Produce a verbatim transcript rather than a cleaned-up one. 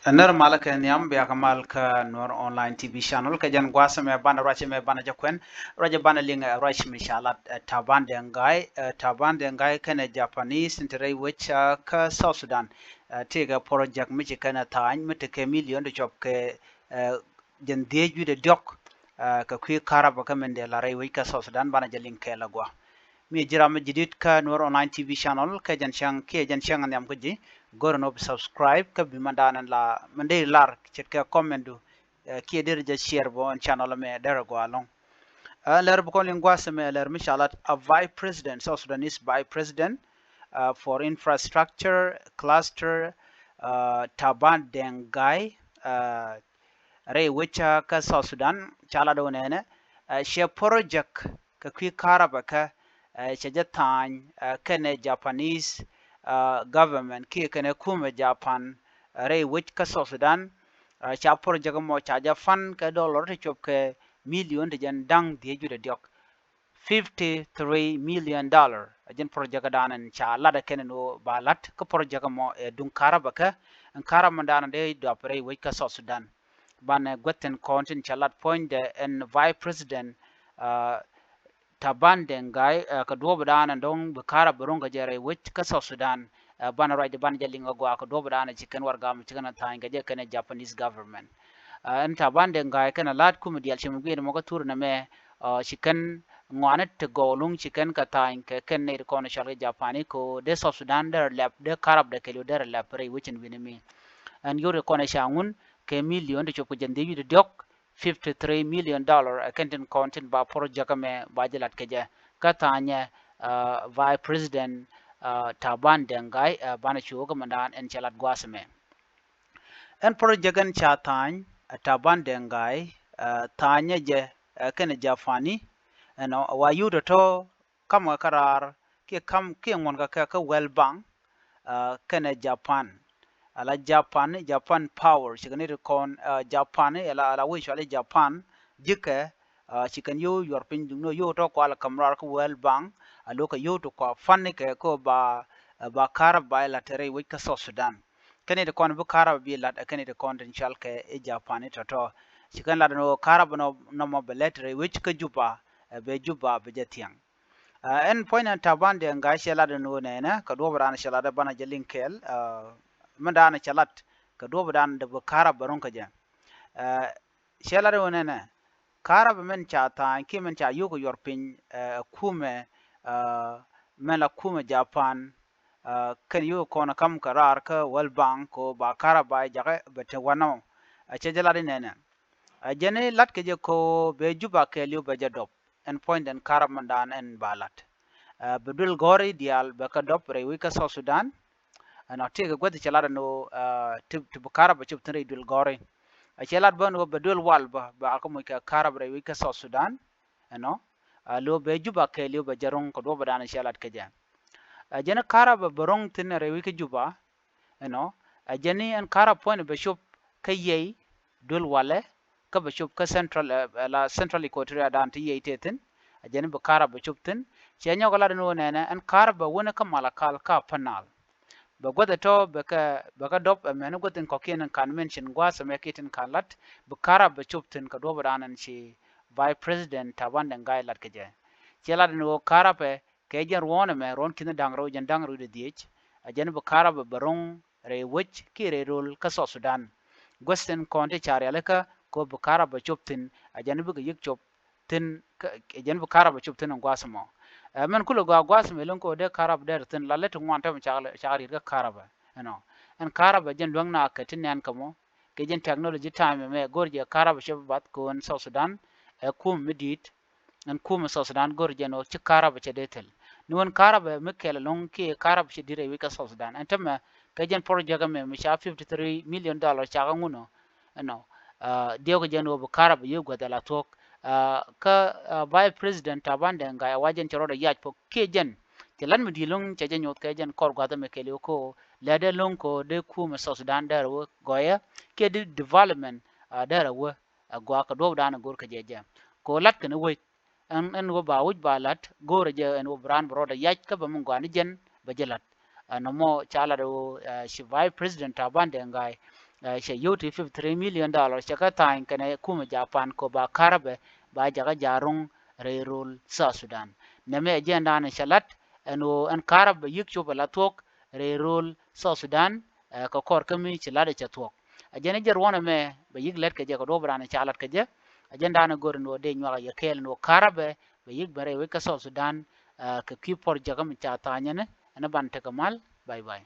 Nɛr malä kɛ nhiam, bia kɛ mal kä Nuer Online T V Channel. Kɛ jɛn gua̱a̱th ɛmɛ banɛ ruac ɛmɛ banɛ jɛ kuɛn. Ruac ɛ banɛ liŋ ɛ ruac mi ca lat ɛ Taban Deng Gai. Ɛ Taban Deng Gai kɛnɛ Japanese in te rɛy wec kä South Sudan. Ɛ tëëkɛ project mi ci kɛnɛ tha̱a̱ny mi tekɛ million ti cuɔp kɛ ɛ jɛn dhiec wi̱cdɛ diɔ̱k. Ɛ kɛ kui̱ karabä kä min dee la rɛy wec kä South Sudan banɛ jɛ liŋ kɛɛl a gua. Mi ji̱ ram mi ji̱ dit kä Nuer Online T V Channel, kɛ jɛn cäŋ kiɛ jɛn cäŋ nhiam kä ji̱, go̱rɛ nɔ bi subscribe kä bi mandan ɛn la min dee lar ce̱tkɛ comment du. Ɛ kiɛ dee jɛ share bä ɛn channel ɛmɛ derɛ gɔaa ɛlɔ̱ŋ. Ɛ lɛr bi kɔn liŋ gua̱a̱th ɛmɛ lɛr mi ca lat a Vice President, South Sudanese Vice President ɛ for Infrastructure Cluster, ɛ Taban Deng Gai, ɛ rɛy wec kä South Sudan, ca lat ɣöö nɛnɛ ɛ cɛ project kɛ kui̱ karabä kä ɛ cɛ jɛ tha̱a̱ny ɛ kɛnɛ Japanese ɛ government kiɛ kɛnɛ kumɛ Japan ɛ rɛy wec kä South Sudan. Ɛ ca project mɔ ca jɛ fund kɛ dollar ti cuɔp kɛ million ti jɛn da̱ŋ dhiec wi̱cdɛ diɔ̱k, fifty three million dollar. Ɛ jɛn project dan ɛn ca lat ɛ kɛn ɛn ɣöö ba lat kä project mɔ ɛ duŋ karabä kä ɛn karabä mɔ dan dee dɔp rɛy wec kä South Sudan. Banɛ guäth tin kɔn tin ca lat puɔ̱nydɛ ɛn Vice President ɛ Taban Deng Gai ɛ kɛ duɔ̱ɔ̱p dan ɛn dɔ̱ŋ bi karabä ro̱ŋ kɛ jɛ rɛy wec kä South Sudan. Ɛ banɛ ruacdɛ banɛ jɛ liŋ a gɔaa kɛ duɔ̱ɔ̱p dan ɛ ci kɛn warɛgak mi ci kɛn a tha̱a̱ny kɛ jɛ kɛnɛ Japanese government. Ɛ ɛn Taban Deng Gai kɛn a la̱t kumɛ diaal ci mi guiɛn mɔ kä thur nɛmɛ ɛ ci kɛn ŋuani ti gɔw luŋ ci kɛn kɛ tha̱a̱ny kɛ kɛn nɛy ti kɔn cɔal kɛ Japani kɛ ɣöö dee South Sudan derɛ lɛp, dee karabdɛ kɛɛliw derɛ lɛp rɛy wec in wi̱ni mi. Ɛn yio̱w ti kɔn ɛ ca ŋun kɛ million ti cuɔp kɛ jɛn dhiec wi̱cdɛ diɔ̱k, fifty three million dollar ɛ kɛn tin kɔn tin ba project ɛmɛ ba jɛ lat kɛ jɛ. Kä tha̱a̱nyɛ ɛ Vice President ɛ Taban Deng Gai ɛ banɛ cu kä mandan ɛn cɛ lat gua̱a̱th ɛmɛ. Ɛn project ɛn ca tha̱a̱ny ɛ Taban Deng Gai ɛ tha̱a̱nyɛ jɛ ɛ kɛnɛ Japani ɛnɔ wa yio̱w tɔ̱tɔ̱ ka̱m kɛ kä raar kiɛ ka̱m kiɛ ŋuɔ̱n kɛ kɛ kä World Bank ɛ kɛnɛ Japan. Ala Japan, Japan Power, cikɛ ni ti kɔn ɛ Japan, ala, ala wec cuali Japan, ji̱kɛ ɛ cikɛn yio̱w yuɔr piny duŋni yio̱w tɔ̱ kua la ka̱m raar kä World Bank, a lo̱kɛ yio̱w ti kua fund kɛ kä ba, ɛ ba karabä ba lat rɛy wec kä South Sudan. Kɛn ni ti kɔn bi karabä bi lat ɛ kɛn ni ti kɔn tin cɔal kɛ i̱ Japan i̱ tɔ̱tɔ̱. Cikɛn lat ni ɣöö karabä nɔ, nɔmɔ bɛ lɛt rɛy wec kä Juba, ɛ bɛ Juba bɛ jɛ thiaŋ. Ɛ ɛn puɔ̱ny ɛn Taban Deng Gai cɛ lat ɛn ɣöö nɛnɛ kɛ duɔ̱ɔ̱p dan cɛ lat ɛ banɛ jɛ liŋ kɛɛl ɛ mɛn dan cɛ lat kɛ duɔ̱ɔ̱p dan dee bi karabä ro̱ŋ kɛ jɛ. Ɛ cɛ lat ɛ ɣöö nɛnɛ karabä mɛn ca tha̱a̱ny kiɛ mɛn ca yio̱w kɛ yuɔr piny ɛ kumɛ ɛ mɛn la kumɛ Japan ɛ kɛn yio̱w kɔn ka̱m kɛ raar kä World Bank kɛ ɣöö ba karabä ba jakä bɛ te wanɔ. Ɛ cɛ jɛ lat ɛ nɛnɛ ɛ jɛn i̱ lat kɛ jɛ kɛ ɣöö bɛ Juba kɛɛliw bɛ jɛ dɔp. Ɛn puɔ̱nydɛn karabä mɛn dan ɛn ba lat. Ɛ bɛ duël gɔ̱ri diaal bɛ kɛ dɔp rɛy wec kä South Sudan. Ɛnɔ tëëkɛ guäth cɛ lat ɛn ɣöö ɛ ti, ti bi karabä cop thi̱n rɛy duël gɔ̱ri. Ɛ cɛ lat bä ɛn ɣöö bɛ duël wal bä ba kä moc kɛ karabä rɛy wec kä South Sudan. Ɛnɔ ɛ lo̱ bɛ Juba kɛɛliw bɛ jɛ ro̱ŋ kɛ duɔ̱ɔ̱p dan cɛ lat kɛ jɛ. Ɛ jɛn i̱ karabä bɛ ro̱ŋ thi̱n rɛy wec kä Juba. Ɛnɔ ɛ jɛn i̱ ɛn karabä puɔ̱nydɛ bɛ cop kä Yei, duël walɛ, kä bɛ cop kä Central ɛ la Central Equatoria dan ti Yei tëë thi̱n. Ɛ jɛn i̱ bi karabä bɛ cop thi̱n. Cɛ nyɔk ɛ lat ɛn ɣöö nɛnɛ ɛn karabä bɛ wänɛ kä Malakal kä Upper Nile. Bɛ guäth ɛ tɔ̱ bɛ kɛ, bɛ kɛ dɔp ɛ mɛn i̱ guäth in kɔ̱kiɛn in ka̱n mention gua̱a̱th ɛmɛ kiɛ tin ka̱n lat bi karabä bɛ cop thi̱n kɛ duɔ̱ɔ̱p dan ɛn ci Vice President Taban Deng Gai lat kɛ jɛ. Cɛ lat ɛn ɣöö karabä kɛ jɛn ruɔ̱n ɛmɛ ruɔ̱n ki̱n da̱ŋ rɛw jɛn da̱ŋ rɛw dee dhiec. Ɛ jɛn bi karabä bɛ ro̱ŋ rɛy wec kiɛ rɛy röl kä South Sudan. Guäth tin kɔn ti ca rialikä kɛ ɣöö bi karabä bɛ cop thi̱n ɛ jɛn bikɛ yi̱k cop thi̱n kä, ɛ jɛn bi karabä bɛ cop thi̱n ɛn gua̱a̱th ɛmɔ. Ɛ mɛn kulɛ gɔaa gua̱a̱th ɛmɛ lo̱ŋ kɛ ɣöö dee karabä dee rɛ thi̱n la lät ti ŋuan täämɛ cakɛ, cakɛ riet kä karabä. Ɛnɔ ɛn karabä jɛn luäŋ na kɛ ti nɛn kɛ mɔ kɛ jɛn technology time ɛmɛ go̱r jɛ karabä cop bath kɛ ɣöö ɛn South Sudan ɛ kumɛ mi di̱i̱t. Ɛn kumɛ South Sudan go̱r jɛn ɣöö ci karabä cɛ dee thil. Ni ɣän karabä mi kɛl ɛlɔ̱ŋ kiɛ karabä cɛ di̱t rɛy wec kä South Sudan. Ɛn tämɛ kɛ jɛn project ɛmɛ mi ca fifty three million dollar cakɛ ŋun ɔ. Ɛnɔ diɛw kɛ jɛn ɣöö bi karabä yio̱w guäth ala thuɔ̱k. Kä Vice President Taban Deng Gai ɛ wa jɛn cɛ rɔɔdɛ yac puɔ̱k kiɛ jɛn cɛ la̱t mi di̱i̱t ɛlɔ̱ŋ cɛ jɛ nyoth kɛ jɛn kɔr gua̱th ɛmɛ kɛɛliw kɛ ɣöö lɛt dee lo̱ŋ kɛ ɣöö dee kumɛ South Sudan dee rɛ wä gɔyɛ kiɛ dee development dee rɛ wä. Ɛ gɔaa kɛ duɔ̱ɔ̱p dan ɛ go̱r kɛ jɛ jɛ kɛ ɣöö lat kɛn i̱ wec. Ɛn, ɛn ɣöö ba wec ba la̱t go̱o̱rɛ jɛ ɛn ɣöö bi raan bi rɔɔdɛ yac kä bɛ mi gɔaa ni jɛn bɛ jɛ la̱t. Ɛn nɔmɔ ca lat ɣöö ci Vice President Taban Deng Gai cɛ yio̱w ti fifty three million dollar cɛ kɛ tha̱a̱ny kɛnɛ kumɛ Japan kɛ ba karabɛ ba jakä ja̱ ro̱ŋ rɛy rööl South Sudan. Nɛmɛ ɛ jɛn da̱a̱n cɛ la̱t ɛn ɣöö ɛn karabɛ bɛ yi̱k cop ɛ la thuɔ̱k rɛy rööl South Sudan. Kɛ kɔr kä mi ci la̱t ɛ cɛ thuɔ̱k. Ɛ jɛn i̱ jɛ ruɔ̱n ɛmɛ bɛ yi̱k lät kɛ jɛ kɛ duɔ̱ɔ̱p raan ca la̱t kɛ jɛ. Ɛ jɛn da̱a̱n ɛ go̱r ɛn ɣöö dee nyuak ɛ yɛ kɛɛl ɛn ɣöö karabɛ bɛ yi̱k ben rɛy wec kä South Sudan. Kɛ kui̱ project mi ca tha̱a̱nyäni ɛn ban tekɛ mal. Bye bye.